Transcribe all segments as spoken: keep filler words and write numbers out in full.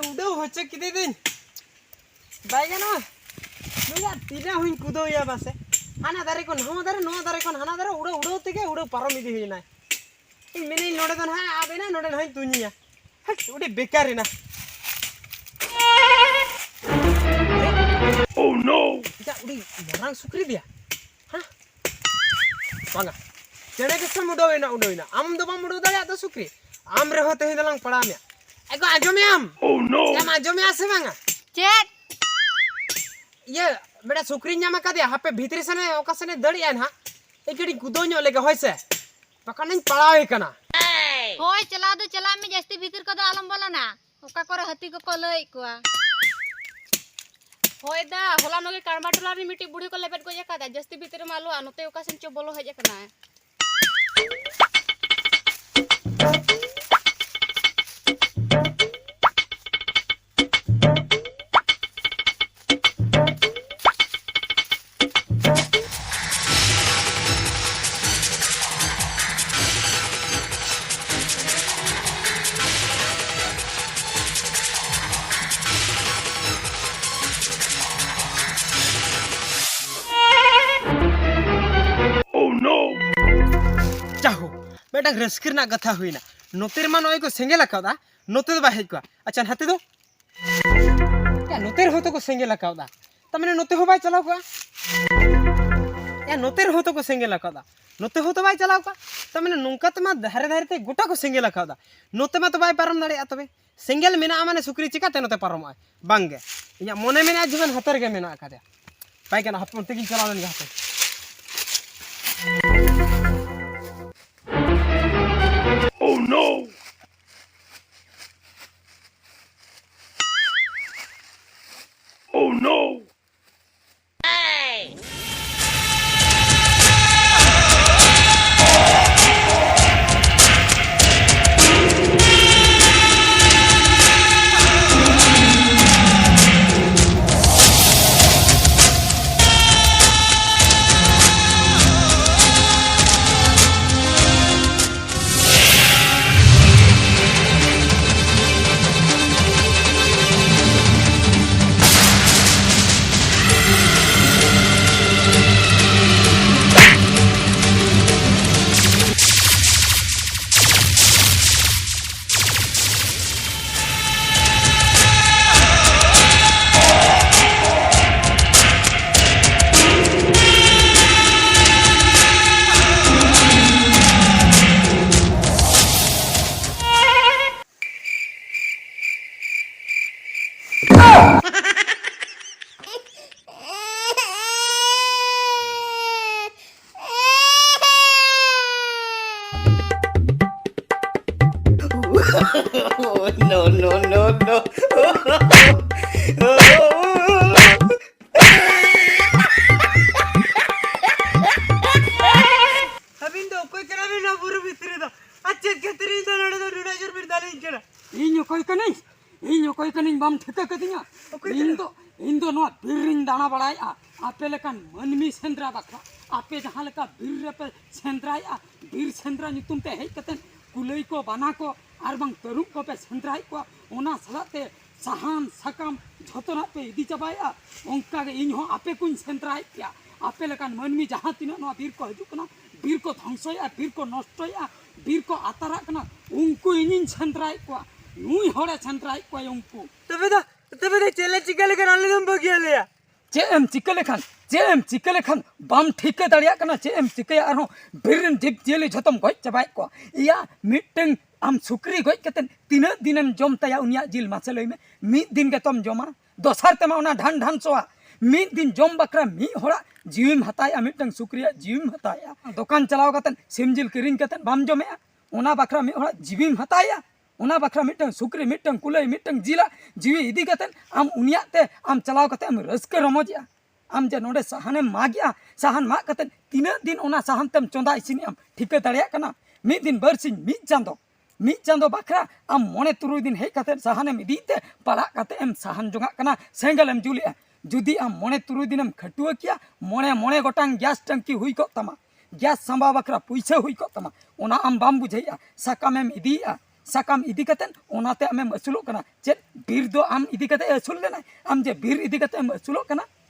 ᱩᱰᱟᱹᱣ ᱦᱚᱪᱚ ᱠᱮᱫᱮ ᱫᱟᱹᱧ᱾ ᱵᱟᱭ ᱜᱟᱱᱚᱜᱼᱟ᱾ ᱱᱩᱭᱟᱜ ᱛᱤᱱᱟᱹᱜ ᱦᱚᱸᱧ ᱠᱩᱫᱟᱹᱣᱮᱭᱟ ᱵᱟᱥᱮ᱾ ᱦᱟᱱᱟ ᱫᱟᱨᱮ ᱠᱷᱚᱱ ᱱᱚᱣᱟ ᱫᱟᱨᱮ, ᱱᱚᱣᱟ ᱫᱟᱨᱮ ᱠᱷᱚᱱ ᱦᱟᱱᱟ ᱫᱟᱨᱮ, ᱩᱰᱟᱹᱣ ᱩᱰᱟᱹᱣ ᱛᱮᱜᱮ ᱩᱰᱟᱹᱣ ᱯᱟᱨᱚᱢ ᱤᱫᱤ ᱦᱩᱭᱱᱟ᱾ ᱤᱧ ᱢᱮᱱᱮᱫ ᱱᱚᱰᱮ ᱫᱚ ᱱᱟᱦᱟᱜ ᱟᱵ ᱮᱱᱟ, ᱱᱚᱰᱮ ᱱᱟᱦᱟᱜ ᱤᱧ ᱛᱩᱧᱮᱭᱟ᱾ ᱦᱟᱹᱴ, ᱩᱰᱤ ᱵᱮᱠᱟᱨ ᱮᱱᱟ᱾ Oh no! ᱪᱮᱫᱟᱜ ᱩᱰᱤ ᱢᱟᱨᱟᱝ ᱥᱩᱠᱨᱤ ᱫᱮᱭᱟ? ᱦᱮᱸ? ᱵᱟᱝᱟ᱾ ᱪᱮᱬᱮ ᱜᱮᱥᱮᱢ ᱩᱰᱟᱹᱣ ᱮᱱᱟ, ᱩᱰᱟᱹᱣ ᱮᱱᱟ᱾ ᱟᱢ ᱫᱚ ᱵᱟᱢ ᱩᱰᱟᱹᱣ ᱫᱟᱲᱮᱭᱟᱜ ᱫᱚ ᱥᱩᱠᱨᱤ᱾ ᱟᱢ ᱨᱮᱦᱚᱸ ᱛᱮᱦᱮᱧ ᱫᱚᱞᱟᱝ ᱯᱟᱲᱟᱣ ᱢᱮᱭᱟ᱾ ᱮ ᱜᱚ, ᱟᱸᱡᱚᱢᱮᱭᱟᱢ? Oh no! ᱮᱢ ᱟᱸᱡᱚᱢᱮᱭᱟ ᱥᱮ ᱵᱟᱝᱟ? ᱪᱮᱫ? ᱤᱭᱟᱹ, ᱢᱤᱫᱴᱟᱝ ᱥᱩᱠᱨᱤᱧ ᱧᱟᱢ ᱟᱠᱟᱫᱮᱭᱟ᱾ ᱦᱟᱯᱮ ᱵᱷᱤᱛᱨᱤ ᱥᱮᱱᱮ ᱚᱠᱟ ᱥᱮᱱᱮ ᱫᱟᱹᱲ ᱮᱜᱼᱟ ᱱᱟᱦᱟᱜ᱾ ᱮ ᱠᱟᱹᱴᱤᱡ ᱠᱩᱫᱟᱹᱣ ᱧᱚᱜ ᱞᱮᱜᱮ, ᱦᱳᱭ ᱥᱮ᱾ ᱵᱟᱠᱷᱟᱱᱤᱧ ᱯᱟᱲᱟᱣᱮ ᱠᱟᱱᱟ᱾ ᱦᱳᱭ, ᱪᱟᱞᱟᱣ ᱫᱚ ᱪᱟᱞᱟᱜ ᱢᱮ, ᱡᱟᱹᱥᱛᱤ ᱵᱷᱤᱛᱤᱨ ᱠᱚᱫᱚ ᱟᱞᱚᱢ ᱵᱚᱞᱚᱱᱟ᱾ ᱚᱠᱟ ᱠᱚᱨᱮ ᱦᱟᱹᱛᱤ ᱠᱚᱠᱚ ᱞᱟᱹᱭᱮᱫ ᱠᱚᱣᱟ᱾ ᱦᱳᱭ ᱫᱟ, ᱦᱚᱞᱟ ᱱᱚᱜᱮ ᱠᱟᱲᱢᱟ ᱴᱚᱞᱟ ᱨᱮ ᱢᱤᱫᱴᱤᱡ ᱵᱩᱲᱦᱤ ᱠᱚ ᱞᱮᱵᱮᱫ ᱜᱚᱡ ᱟᱠᱟᱫᱟ᱾ ᱡᱟᱹᱥᱛᱤ ᱵᱷᱤᱛᱤᱨ ᱨᱮᱢᱟ ᱟᱞᱚ, ᱟᱨ ᱱᱚᱛᱮ ᱚᱠᱟ ᱥᱮᱱ ᱪᱚ ᱵᱚᱞᱚ ᱦᱮᱡ ᱟᱠᱟᱱᱟᱭ᱾ Oh no! ᱡᱟᱦᱳ, ᱢᱤᱫᱴᱟᱝ ᱨᱟᱹᱥᱠᱟᱹ ᱨᱮᱱᱟᱜ ᱠᱟᱛᱷᱟ ᱦᱩᱭᱱᱟ᱾ ᱱᱚᱛᱮ ᱨᱮᱢᱟ ᱱᱚᱜᱼᱚᱭ ᱠᱚ ᱥᱮᱸᱜᱮᱞ ᱟᱠᱟᱫᱟ, ᱱᱚᱛᱮ ᱫᱚ ᱵᱟᱭ ᱦᱮᱡ ᱠᱚᱜᱼᱟ᱾ ᱟᱪᱪᱷᱟ, ᱱᱟᱛᱮ ᱫᱚ? ᱭᱟ, ᱱᱚᱛᱮ ᱨᱮᱦᱚᱸ ᱛᱚᱠᱚ ᱥᱮᱸᱜᱮᱞ ᱟᱠᱟᱣᱫᱟ᱾ ᱛᱟᱨ ᱢᱟᱱᱮ ᱱᱚᱛᱮ ᱦᱚᱸ ᱵᱟᱭ ᱪᱟᱞᱟᱣ ᱠᱚᱜᱼᱟ᱾ ᱭᱟ, ᱱᱚᱛᱮ ᱨᱮᱦᱚᱸ ᱛᱚᱠᱚ ᱥᱮᱸᱜᱮᱞ ᱟᱠᱟᱣᱫᱟ᱾ ᱱᱚᱛᱮ ᱦᱚᱸ ᱛᱚ ᱵᱟᱭ ᱪᱟᱞᱟᱣ ᱠᱚᱜᱼᱟ᱾ ᱛᱟᱨ ᱢᱟᱱᱮ ᱱᱚᱝᱠᱟ ᱛᱮᱢᱟ ᱫᱷᱟᱨᱮ ᱫᱷᱟᱨᱮ ᱛᱮ ᱜᱚᱴᱟ ᱠᱚ ᱥᱮᱸᱜᱮᱞ ᱟᱠᱟᱣᱫᱟ᱾ ᱱᱚᱛᱮ ᱢᱟ ᱛᱚ ᱵᱟᱭ ᱯᱟᱨᱚᱢ ᱫᱟᱲᱮᱭᱟᱜᱼᱟ᱾ ᱛᱚᱵᱮ ᱥᱮᱸᱜᱮᱞ ᱢᱮᱱᱟᱜᱼᱟ ᱢᱟᱱᱮ ᱥᱩᱠᱨᱤ ᱪᱤᱠᱟᱹᱛᱮ ᱱᱚᱛᱮ ᱯᱟᱨᱚᱢᱚᱜᱼᱟᱭ? ᱵᱟᱝ ᱜᱮ᱾ ᱤᱧᱟᱹᱜ ᱢᱚᱱᱮ ᱢᱮᱱᱟᱜᱼᱟ ᱡᱮᱢᱚᱱ ᱦᱟᱛᱮ ᱨᱮᱜᱮ ᱢᱮᱱᱟᱜ ᱟᱠᱟᱫᱮᱭᱟ᱾ ᱵᱟᱭ ᱜᱟᱱᱚᱜᱼᱟ, ᱦᱟᱯᱮ ᱚᱱᱛᱮ ᱜᱤᱧ ᱪᱟᱞᱟᱣ ᱞᱮᱱ ᱜᱮ ᱦᱟᱯᱮ᱾ Oh no! Oh no! ᱟᱹᱵᱤᱱ ᱫᱚ ᱚᱠᱚᱭ ᱠᱟᱱᱟ ᱵᱤᱱ ᱱᱚᱣᱟ ᱵᱩᱨᱩ ᱵᱷᱤᱛᱨᱤ ᱨᱮᱫᱚ? ᱟᱨ ᱪᱮᱫ ᱠᱷᱟᱹᱛᱤᱨ ᱤᱧ ᱫᱚ ᱱᱚᱰᱮ ᱫᱚ ᱱᱩᱱᱟᱹᱜ ᱡᱳᱨ ᱵᱤᱱ ᱫᱟᱞᱤᱧ ᱠᱟᱱᱟ? ᱤᱧ ᱚᱠᱚᱭ ᱠᱟᱹᱱᱟᱹᱧ? ᱤᱧ ᱚᱠᱚᱭ ᱠᱟᱹᱱᱟᱹᱧ ᱵᱟᱢ ᱴᱷᱤᱠᱟᱹ ᱠᱟᱹᱫᱤᱧᱟ? ᱚᱠᱚᱭ ᱤᱧ ᱠᱟᱱᱟ? ᱫᱚ, ᱤᱧ ᱫᱚ ᱱᱚᱣᱟ ᱵᱤᱨ ᱨᱤᱧ ᱫᱟᱬᱟ ᱵᱟᱲᱟᱭᱮᱫᱼᱟ᱾ ᱟᱯᱮ ᱞᱮᱠᱟᱱ ᱢᱟᱹᱱᱢᱤ ᱥᱮᱸᱫᱽᱨᱟ ᱵᱟᱠᱷᱨᱟ, ᱟᱯᱮ ᱡᱟᱦᱟᱸ ᱞᱮᱠᱟ ᱵᱤᱨ ᱨᱮᱯᱮ ᱥᱮᱸᱫᱽᱨᱟᱭᱮᱫᱼᱟ, ᱵᱤᱨ ᱥᱮᱸᱫᱽᱨᱟ ᱧᱩᱛᱩᱢ ᱛᱮ ᱦᱮᱡ ᱠᱟᱛᱮ ᱠᱩᱞᱟᱹᱭ ᱠᱚ, ᱵᱟᱱᱟ ᱠᱚ ᱟᱨ ᱵᱟᱝ ᱛᱟᱹᱨᱩᱵ ᱠᱚᱯᱮ ᱥᱮᱸᱫᱽᱨᱟᱭᱮᱫ ᱠᱚᱣᱟ, ᱚᱱᱟ ᱥᱟᱞᱟᱜ ᱛᱮ ᱥᱟᱦᱟᱱ ᱥᱟᱠᱟᱢ ᱡᱷᱚᱛᱚᱱᱟᱜ ᱯᱮ ᱤᱫᱤ ᱪᱟᱵᱟᱭᱮᱫᱼᱟ᱾ ᱚᱱᱠᱟᱜᱮ ᱤᱧ ᱦᱚᱸ ᱟᱯᱮ ᱠᱚᱧ ᱥᱮᱸᱫᱽᱨᱟᱭᱮᱫ ᱯᱮᱭᱟ᱾ ᱟᱯᱮ ᱞᱮᱠᱟᱱ ᱢᱟᱹᱱᱢᱤ ᱡᱟᱦᱟᱸ ᱛᱤᱱᱟᱹᱜ ᱱᱚᱣᱟ ᱵᱤᱨ ᱠᱚ ᱦᱤᱡᱩᱜ ᱠᱟᱱᱟ, ᱵᱤᱨ ᱠᱚ ᱫᱷᱚᱝᱥᱚᱭᱮᱫᱼᱟ, ᱵᱤᱨ ᱠᱚ ᱱᱚᱥᱴᱚᱭᱮᱫᱼᱟ, ᱵᱤᱨ ᱠᱚ ᱟᱛᱟᱨᱟᱜ ᱠᱟᱱᱟ, ᱩᱱᱠᱩ ᱤᱧᱤᱧ ᱥᱮᱸᱫᱽᱨᱟᱭᱮᱫ ᱠᱚᱣᱟ᱾ ᱱᱩᱭ ᱦᱚᱲᱮ ᱥᱮᱸᱫᱽᱨᱟᱭᱮᱫ ᱠᱚᱣᱟ ᱩᱱᱠᱩ᱾ ᱛᱚᱵᱮ ᱫᱚ, ᱛᱚᱵᱮ ᱫᱚ ᱪᱮᱫ ᱞᱮ ᱪᱤᱠᱟᱹ ᱞᱮᱠᱷᱟᱱ ᱟᱞᱮ ᱫᱚᱢ ᱵᱟᱹᱜᱤᱭᱟᱞᱮᱭᱟ? ᱪᱮᱫ ᱮᱢ ᱪᱤᱠᱟᱹ ᱞᱮᱠᱷᱟᱱ, ᱪᱮᱫ ᱮᱢ ᱪᱤᱠᱟᱹ ᱞᱮᱠᱷᱟᱱ ᱵᱟᱢ ᱴᱷᱤᱠᱟᱹ ᱫᱟᱲᱮᱭᱟᱜ ᱠᱟᱱᱟ? ᱪᱮᱫ ᱮᱢ ᱪᱤᱠᱟᱹᱭᱟ? ᱟᱨᱦᱚᱸ ᱵᱤᱨ ᱨᱮᱱ ᱡᱤᱵᱽ ᱡᱤᱭᱟᱹᱞᱤ ᱡᱷᱚᱛᱚᱢ ᱜᱚᱡ ᱪᱟᱵᱟᱭᱮᱫ ᱠᱚᱣᱟ᱾ ᱤᱭᱟ, ᱢᱤᱫᱴᱟᱝ ᱟᱢ ᱥᱩᱠᱨᱤ ᱜᱚᱡ ᱠᱟᱛᱮ ᱛᱤᱱᱟᱹᱜ ᱫᱤᱱᱮᱢ ᱡᱚᱢ ᱛᱟᱭᱟ ᱩᱱᱤᱭᱟᱜ ᱡᱤᱞ? ᱢᱟᱥᱮ ᱞᱟᱹᱭ ᱢᱮ, ᱢᱤᱫ ᱫᱤᱱ ᱜᱮᱛᱚᱢ ᱡᱚᱢᱟ, ᱫᱚᱥᱟᱨ ᱛᱮᱢᱟ ᱚᱱᱟ ᱰᱷᱟᱱ ᱰᱷᱟᱱ ᱥᱚᱣᱟ᱾ ᱢᱤᱫ ᱫᱤᱱ ᱡᱚᱢ ᱵᱟᱠᱷᱨᱟ ᱢᱤᱫ ᱦᱚᱲᱟᱜ ᱡᱤᱣᱤᱢ ᱦᱟᱛᱟᱣᱮᱫᱼᱟ, ᱢᱤᱫᱴᱟᱝ ᱥᱩᱠᱨᱤᱭᱟᱜ ᱡᱤᱣᱤᱢ ᱦᱟᱛᱟᱣᱮᱫᱼᱟ᱾ ᱫᱚᱠᱟᱱ ᱪᱟᱞᱟᱣ ᱠᱟᱛᱮ ᱥᱤᱢ ᱡᱤᱞ ᱠᱤᱨᱤᱧ ᱠᱟᱛᱮ ᱵᱟᱢ ᱡᱚᱢᱮᱫᱼᱟ, ᱚᱱᱟ ᱵᱟᱠᱷᱨᱟ ᱢᱤᱫ ᱦᱚᱲᱟᱜ ᱡᱤᱣᱤᱢ ᱦᱟᱛᱟᱣᱮᱫᱼᱟ᱾ ᱚᱱᱟ ᱵᱟᱠᱷᱨᱟ ᱢᱤᱫᱴᱟᱝ ᱥᱩᱠᱨᱤ, ᱢᱤᱫᱴᱟᱝ ᱠᱩᱞᱟᱹᱭ, ᱢᱤᱫᱴᱟᱝ ᱡᱤᱞᱟᱜ ᱡᱤᱣᱤ ᱤᱫᱤ ᱠᱟᱛᱮ ᱟᱢ ᱩᱱᱤᱭᱟᱜ ᱛᱮ ᱟᱢ ᱪᱟᱞᱟᱣ ᱠᱟᱛᱮ ᱮᱢ ᱨᱟᱹᱥᱠᱟᱹ ᱨᱚᱢᱚᱡᱮᱜᱼᱟ᱾ ᱟᱢ ᱡᱮ ᱱᱚᱰᱮ ᱥᱟᱦᱟᱱᱮᱢ ᱢᱟᱜᱮᱜᱼᱟ, ᱥᱟᱦᱟᱱ ᱢᱟᱜ ᱠᱟᱛᱮ ᱛᱤᱱᱟᱹᱜ ᱫᱤᱱ ᱚᱱᱟ ᱥᱟᱦᱟᱱ ᱛᱮᱢ ᱪᱚᱸᱫᱟ ᱤᱥᱤᱱᱮᱜᱼᱟᱢ ᱴᱷᱤᱠᱟᱹ ᱫᱟᱲᱮᱭᱟᱜ ᱠᱟᱱᱟ? ᱢᱤᱫ ᱫᱤᱱ ᱵᱟᱨᱥᱤᱧ, ᱢᱤᱫ ᱪᱟᱸᱫᱚ, ᱢᱤᱫ ᱪᱟᱸᱫᱚ ᱵᱟᱠᱷᱨᱟ ᱟᱢ ᱢᱚᱬᱮ ᱛᱩᱨᱩᱭ ᱫᱤᱱ ᱦᱮᱡ ᱠᱟᱛᱮ ᱥᱟᱦᱟᱱᱮᱢ ᱤᱫᱤᱭᱮᱫ ᱛᱮ ᱯᱟᱲᱟᱜ ᱠᱟᱛᱮ ᱮᱢ ᱥᱟᱦᱟᱱ ᱡᱚᱝᱟᱜ ᱠᱟᱱᱟ, ᱥᱮᱸᱜᱮᱞ ᱮᱢ ᱡᱩᱞᱮᱜᱼᱟ᱾ ᱡᱩᱫᱤ ᱟᱢ ᱢᱚᱬᱮ ᱛᱩᱨᱩᱭ ᱫᱤᱱᱮᱢ ᱠᱷᱟᱹᱴᱩᱣᱟᱹ ᱠᱮᱭᱟ, ᱢᱚᱬᱮ, ᱢᱚᱬᱮ ᱜᱚᱴᱟᱝ ᱜᱮᱥ ᱴᱟᱝᱠᱤ ᱦᱩᱭ ᱠᱚᱜ ᱛᱟᱢᱟ, ᱜᱮᱥ ᱥᱟᱸᱵᱟᱣ ᱵᱟᱠᱷᱨᱟ ᱯᱩᱭᱥᱟᱹ ᱦᱩᱭ ᱠᱚᱜ ᱛᱟᱢᱟ, ᱚᱱᱟ ᱟᱢ ᱵᱟᱢ ᱵᱩᱡᱷᱟᱹᱣᱮᱜᱼᱟ᱾ ᱥᱟᱠᱟᱢᱮᱢ ᱤᱫᱤᱭᱮᱜᱼᱟ, ᱥᱟᱠᱟᱢ ᱤᱫᱤ ᱠᱟᱛᱮ ᱚᱱᱟᱛᱮ ᱟᱢᱮᱢ ᱟᱹᱥᱩᱞᱚᱜ ᱠᱟᱱᱟ᱾ ᱪᱮᱫ ᱵᱤᱨ ᱫᱚ ᱟᱢ ᱤᱫᱤ ᱠᱟᱛᱮ ᱟᱹᱥᱩᱞ ᱞᱮᱱᱟᱭ? ᱟᱢ ᱡᱮ ᱵᱤᱨ ᱤᱫᱤ ᱠᱟᱛᱮ ᱮᱢ ᱟᱹᱥᱩᱞᱚᱜ ᱠᱟᱱᱟ?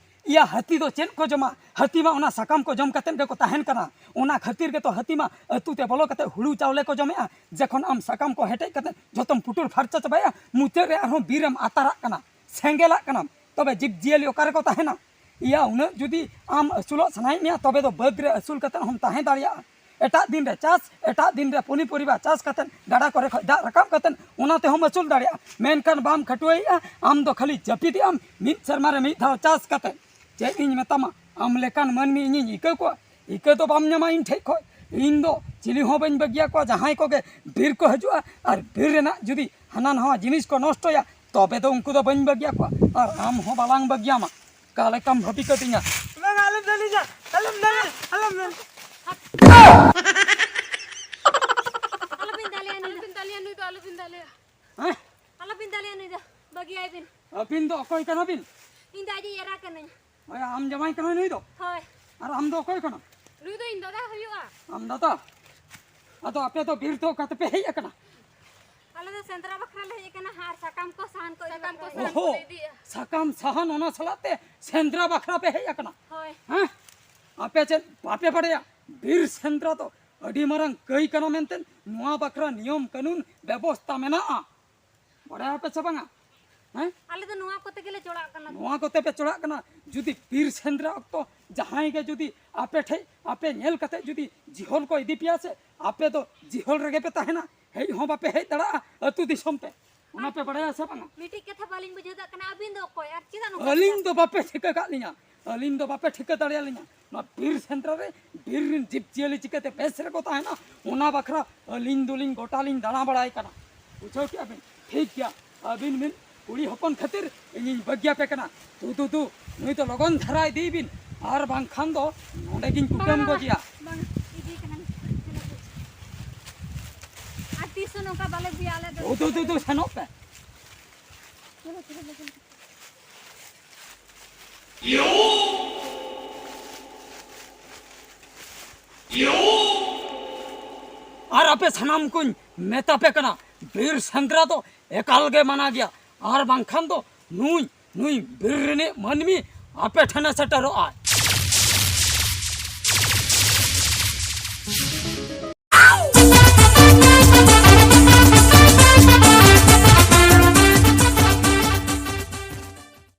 ᱤᱭᱟ, ᱦᱟᱹᱛᱤ ᱫᱚ ᱪᱮᱫ ᱠᱚ ᱡᱚᱢᱟ? ᱦᱟᱹᱛᱤ ᱢᱟ ᱚᱱᱟ ᱥᱟᱠᱟᱢ ᱠᱚ ᱡᱚᱢ ᱠᱟᱛᱮ ᱜᱮᱠᱚ ᱛᱟᱦᱮᱱ ᱠᱟᱱᱟ᱾ ᱚᱱᱟ ᱠᱷᱟᱹᱛᱤᱨ ᱜᱮᱛᱚ ᱦᱟᱹᱛᱤ ᱢᱟ ᱟᱹᱛᱩ ᱛᱮ ᱵᱚᱞᱚ ᱠᱟᱛᱮ ᱦᱩᱲᱩ ᱪᱟᱣᱞᱮ ᱠᱚ ᱡᱚᱢᱮᱜᱼᱟ᱾ ᱡᱚᱠᱷᱚᱱ ᱟᱢ ᱥᱟᱠᱟᱢ ᱠᱚ ᱦᱮᱴᱮᱡ ᱠᱟᱛᱮ ᱡᱚᱛᱚᱢ ᱯᱩᱴᱩᱨ ᱯᱷᱟᱨᱪᱟ ᱪᱟᱵᱟᱭᱟ, ᱢᱩᱪᱟᱹᱫ ᱨᱮ ᱟᱨᱦᱚᱸ ᱵᱤᱨᱮᱢ ᱟᱛᱟᱨᱟᱜ ᱠᱟᱱᱟ, ᱥᱮᱸᱜᱮᱞᱟᱜ ᱠᱟᱱᱟᱢ᱾ ᱛᱚᱵᱮ ᱡᱤᱵᱽ ᱡᱤᱭᱟᱹᱞᱤ ᱚᱠᱟ ᱨᱮᱠᱚ ᱛᱟᱦᱮᱱᱟ? ᱤᱭᱟ, ᱩᱱᱟᱹᱜ ᱡᱩᱫᱤ ᱟᱢ ᱟᱹᱥᱩᱞᱚᱜ ᱥᱟᱱᱟᱭᱮᱫ ᱢᱮᱭᱟ, ᱛᱚᱵᱮ ᱫᱚ ᱵᱟᱹᱫᱽ ᱨᱮ ᱟᱹᱥᱩᱞ ᱠᱟᱛᱮ ᱦᱚᱸᱢ ᱛᱟᱦᱮᱸ ᱫᱟᱲᱮᱭᱟᱜᱼᱟ᱾ ᱮᱴᱟᱜ ᱫᱤᱱ ᱨᱮ ᱪᱟᱥ, ᱮᱴᱟᱜ ᱫᱤᱱ ᱨᱮ ᱯᱚᱱᱤᱯᱚᱨᱤᱵᱟ ᱪᱟᱥ ᱠᱟᱛᱮ, ᱜᱟᱰᱟ ᱠᱚᱨᱮ ᱠᱷᱚᱡ ᱫᱟᱜ ᱨᱟᱠᱟᱵ ᱠᱟᱛᱮ, ᱚᱱᱟ ᱛᱮᱦᱚᱸᱢ ᱟᱹᱥᱩᱞ ᱫᱟᱲᱮᱭᱟᱜᱼᱟ᱾ ᱢᱮᱱᱠᱷᱟᱱ ᱵᱟᱢ ᱠᱷᱟᱹᱴᱩᱣᱟᱹᱭᱮᱜᱼᱟ, ᱟᱢ ᱫᱚ ᱠᱷᱟᱹᱞᱤ ᱡᱟᱹᱯᱤᱫᱮᱜ ᱟᱢ ᱢᱤᱫ ᱥᱮᱨᱢᱟ ᱨᱮ ᱢᱤᱫ ᱫᱷᱟᱣ ᱪᱟᱥ ᱠᱟᱛᱮ᱾ ᱪᱮᱫ ᱤᱧ ᱢᱮᱛᱟᱢᱟ, ᱟᱢ ᱞᱮᱠᱟᱱ ᱢᱟᱹᱱᱢᱤ ᱤᱧᱤᱧ ᱤᱠᱟᱹ ᱠᱚᱣᱟ? ᱤᱠᱟᱹ ᱫᱚ ᱵᱟᱢ ᱧᱟᱢᱟ ᱤᱧ ᱴᱷᱮᱡ ᱠᱷᱚᱡ᱾ ᱤᱧ ᱫᱚ ᱪᱤᱞᱤ ᱦᱚᱸ ᱵᱟᱹᱧ ᱵᱟᱹᱜᱤᱭᱟᱠᱚᱣᱟ᱾ ᱡᱟᱦᱟᱸᱭ ᱠᱚᱜᱮ ᱵᱤᱨ ᱠᱚ ᱦᱤᱡᱩᱜᱼᱟ ᱟᱨ ᱵᱤᱨ ᱨᱮᱱᱟᱜ ᱡᱩᱫᱤ ᱦᱟᱱᱟ ᱱᱟᱣᱟ ᱡᱤᱱᱤᱥ ᱠᱚ ᱱᱚᱥᱴᱚᱭᱟ, ᱛᱚᱵᱮ ᱫᱚ ᱩᱱᱠᱩ ᱫᱚ ᱵᱟᱹᱧ ᱵᱟᱹᱜᱤᱭᱟᱠᱚᱣᱟ, ᱟᱨ ᱟᱢ ᱦᱚᱸ ᱵᱟᱞᱟᱝ ᱵᱟᱹᱜᱤᱭᱟᱢᱟ᱾ ᱚᱠᱟ ᱞᱮᱠᱟᱢ ᱵᱷᱟᱹᱵᱤ ᱠᱟᱹᱫᱤᱧᱟ? ᱵᱟᱝ, ᱟᱞᱚᱢ ᱫᱟᱞᱤᱧᱟ, ᱟᱞᱚᱢ ᱫᱟᱞᱤᱧ, ᱟᱞᱚᱢ ᱫᱟᱞᱤᱧ᱾ ᱟᱞᱚᱵᱤᱱ ᱫᱟᱞᱮᱭᱟ ᱱᱩᱭ ᱫᱚ᱾ ᱟᱞᱚᱵᱤᱱ ᱫᱟᱞᱮᱭᱟ ᱱᱩᱭ ᱫᱚ, ᱟᱞᱚᱵᱤᱱ ᱫᱟᱞᱮᱭᱟ᱾ ᱦᱮᱸ? ᱟᱞᱚᱵᱤᱱ ᱫᱟᱞᱮᱭᱟ ᱱᱩᱭ ᱫᱚ, ᱵᱟᱹᱜᱤᱭᱟᱭ ᱵᱤᱱ᱾ ᱟᱹᱵᱤᱱ ᱫᱚ ᱚᱠᱚᱭ ᱠᱟᱱᱟ ᱵᱤᱱ? ᱤᱧ ᱫᱚ ᱟᱡᱤᱡ ᱮᱨᱟ ᱠᱟᱹᱱᱟᱹᱧ᱾ ᱦᱳᱭ, ᱟᱢ ᱡᱟᱶᱟᱭ ᱠᱟᱱᱟ ᱱᱩᱭ ᱫᱚ? ᱦᱳᱭ᱾ ᱟᱨ ᱟᱢ ᱫᱚ ᱚᱠᱚᱭ ᱠᱟᱱᱟ? ᱱᱩᱭ ᱫᱚ ᱤᱧ ᱫᱟᱫᱟ ᱦᱩᱭᱩᱜᱼᱟ᱾ ᱟᱢ ᱫᱟᱫᱟ? ᱟᱫᱚ ᱟᱯᱮ ᱫᱚ ᱵᱤᱨ ᱫᱚ ᱚᱠᱟ ᱛᱮᱯᱮ ᱦᱮᱡ ᱟᱠᱟᱱᱟ? ᱟᱞᱮ ᱫᱚ ᱥᱮᱸᱫᱽᱨᱟ ᱵᱟᱠᱷᱨᱟ ᱞᱮ ᱦᱮᱡ ᱟᱠᱟᱱᱟ, ᱟᱨ ᱥᱟᱠᱟᱢ ᱠᱚ ᱥᱟᱦᱟᱱ ᱠᱚ ᱤᱫᱤ ᱥᱟᱠᱟᱢ ᱠᱚ ᱵᱟᱠᱷᱨᱟ᱾ ᱥᱟᱦᱟᱱ ᱠᱚ ᱚᱦᱚ, ᱞᱮ ᱤᱫᱤᱭᱮᱫᱼᱟ᱾ ᱥᱟᱠᱟᱢ ᱥᱟᱦᱟᱱ ᱚᱱᱟ ᱥᱟᱞᱟᱜ ᱛᱮ ᱥᱮᱸᱫᱽᱨᱟ ᱵᱟᱠᱷᱨᱟ ᱯᱮ ᱦᱮᱡ ᱟᱠᱟᱱᱟ? ᱦᱳᱭ᱾ ᱦᱮᱸ? ᱟᱯᱮ ᱪᱮᱫ ᱵᱟᱯᱮ ᱵᱟᱲᱟᱭᱟ? ᱵᱤᱨ ᱥᱮᱸᱫᱽᱨᱟ ᱫᱚ ᱟᱹᱰᱤ ᱢᱟᱨᱟᱝ ᱠᱟᱹᱭ ᱠᱟᱱᱟ ᱢᱮᱱᱛᱮ ᱱᱚᱣᱟ ᱵᱟᱠᱷᱨᱟ ᱱᱤᱭᱚᱢ ᱠᱟᱹᱱᱩᱱ ᱵᱮᱵᱚᱥᱛᱟ ᱢᱮᱱᱟᱜᱼᱟ᱾ ᱵᱟᱲᱟᱭᱟᱯᱮ ᱥᱮ ᱵᱟᱝᱟ? ᱦᱮᱸ? ᱟᱞᱮ ᱫᱚ ᱱᱚᱣᱟ ᱠᱚᱛᱮ ᱜᱮᱞᱮ ᱪᱚᱲᱟᱜ ᱠᱟᱱᱟ᱾ ᱱᱚᱣᱟ ᱠᱚᱛᱮ ᱯᱮ ᱪᱚᱲᱟᱜ ᱠᱟᱱᱟ᱾ ᱡᱩᱫᱤ ᱵᱤᱨ ᱥᱮᱸᱫᱽᱨᱟ ᱚᱠᱛᱚ ᱡᱟᱦᱟᱸᱭ ᱜᱮ ᱡᱩᱫᱤ ᱟᱯᱮ ᱴᱷᱮᱡ ᱟᱯᱮ ᱧᱮᱞ ᱠᱟᱛᱮ ᱡᱩᱫᱤ ᱡᱤᱦᱚᱞ ᱠᱚ ᱤᱫᱤ ᱯᱮᱭᱟ ᱥᱮ, ᱟᱯᱮ ᱫᱚ ᱡᱤᱦᱚᱞ ᱨᱮᱜᱮ ᱯᱮ ᱛᱟᱦᱮᱱᱟ, ᱦᱮᱡ ᱦᱚᱸ ᱵᱟᱯᱮ ᱦᱮᱡ ᱫᱟᱲᱮᱭᱟᱜᱼᱟ ᱟᱹᱛᱩ ᱫᱤᱥᱚᱢ ᱛᱮ᱾ ᱚᱱᱟ ᱯᱮ ᱵᱟᱲᱟᱭᱟ ᱥᱮ ᱵᱟᱝᱟ? ᱢᱤᱫᱴᱤᱡ ᱠᱟᱛᱷᱟ ᱵᱟᱹᱞᱤᱧ ᱵᱩᱡᱷᱟᱹᱣ ᱫᱟᱲᱮᱭᱟᱜ ᱠᱟᱱᱟ, ᱟᱹᱵᱤᱱ ᱫᱚ ᱚᱠᱚᱭ ᱟᱨ ᱪᱮᱫᱟᱜ ᱱᱚᱝᱠᱟ? ᱟᱹᱞᱤᱧ ᱫᱚ ᱵᱟᱯᱮ ᱴᱷᱤᱠᱟᱹ ᱠᱟᱜ ᱞᱤᱧᱟ, ᱟᱹᱞᱤᱧ ᱫᱚ ᱵᱟᱯᱮ ᱴᱷᱤᱠᱟᱹ ᱫᱟᱲᱮᱭᱟᱞᱤᱧᱟ᱾ ᱱᱚᱣᱟ ᱵᱤᱨ ᱥᱮᱸᱫᱽᱨᱟ ᱨᱮ ᱵᱤᱨ ᱨᱮᱱ ᱡᱤᱵᱽ ᱡᱤᱭᱟᱹᱞᱤ ᱪᱤᱠᱟᱹᱛᱮ ᱵᱮᱥ ᱨᱮᱠᱚ ᱛᱟᱦᱮᱱᱟ, ᱚᱱᱟ ᱵᱟᱠᱷᱨᱟ ᱟᱹᱞᱤᱧ ᱫᱚᱞᱤᱧ ᱜᱚᱴᱟ ᱞᱤᱧ ᱫᱟᱬᱟ ᱵᱟᱲᱟᱭ ᱠᱟᱱᱟ᱾ ᱵᱩᱡᱷᱟᱹᱣ ᱠᱮᱜᱼᱟ ᱵᱤᱱ? ᱴᱷᱤᱠ ᱜᱮᱭᱟ, ᱟᱹᱵᱤᱱ ᱵᱤᱱ ᱠᱩᱲᱤ ᱦᱚᱯᱚᱱ ᱠᱷᱟᱹᱛᱤᱨ ᱤᱧᱤᱧ ᱵᱟᱹᱜᱤᱭᱟᱯᱮ ᱠᱟᱱᱟ᱾ ᱛᱩ, ᱛᱩ, ᱛᱩ, ᱱᱩᱭ ᱫᱚ ᱞᱚᱜᱚᱱ ᱫᱷᱟᱨᱟ ᱤᱫᱤᱭ ᱵᱤᱱ, ᱟᱨ ᱵᱟᱝᱠᱷᱟᱱ ᱫᱚ ᱱᱚᱰᱮ ᱜᱤᱧ ᱠᱩᱴᱟᱹᱢ ᱵᱟᱝᱟ, ᱜᱚᱡᱮᱭᱟ᱾ ᱵᱟᱝᱟ, ᱤᱫᱤ ᱠᱟᱱᱟ᱾ ᱟᱨ ᱛᱤᱥ ᱦᱚᱸ ᱱᱚᱝᱠᱟ ᱵᱟᱞᱮ ᱤᱫᱤᱭᱟ ᱟᱞᱮ ᱫᱚ᱾ ᱛᱩ, ᱛᱩ, ᱛᱩ, ᱛᱩ, ᱥᱮᱱᱚᱜ ᱯᱮ᱾ ᱟᱨ ᱟᱯᱮ ᱥᱟᱱᱟᱢ ᱠᱚᱧ ᱢᱮᱛᱟ ᱯᱮ ᱠᱟᱱᱟ, ᱵᱤᱨ ᱥᱮᱸᱫᱽᱨᱟ ᱫᱚ ᱮᱠᱟᱞ ᱜᱮ ᱢᱟᱱᱟ ᱜᱮᱭᱟ, ᱟᱨ ᱵᱟᱝᱠᱷᱟᱱ ᱫᱚ ᱱᱩᱭ, ᱱᱩᱭ ᱵᱤᱨ ᱨᱤᱱᱤᱡ ᱢᱟᱹᱱᱢᱤ ᱟᱯᱮ ᱴᱷᱮᱱᱮ ᱥᱮᱴᱮᱨᱚᱜᱼᱟᱭ᱾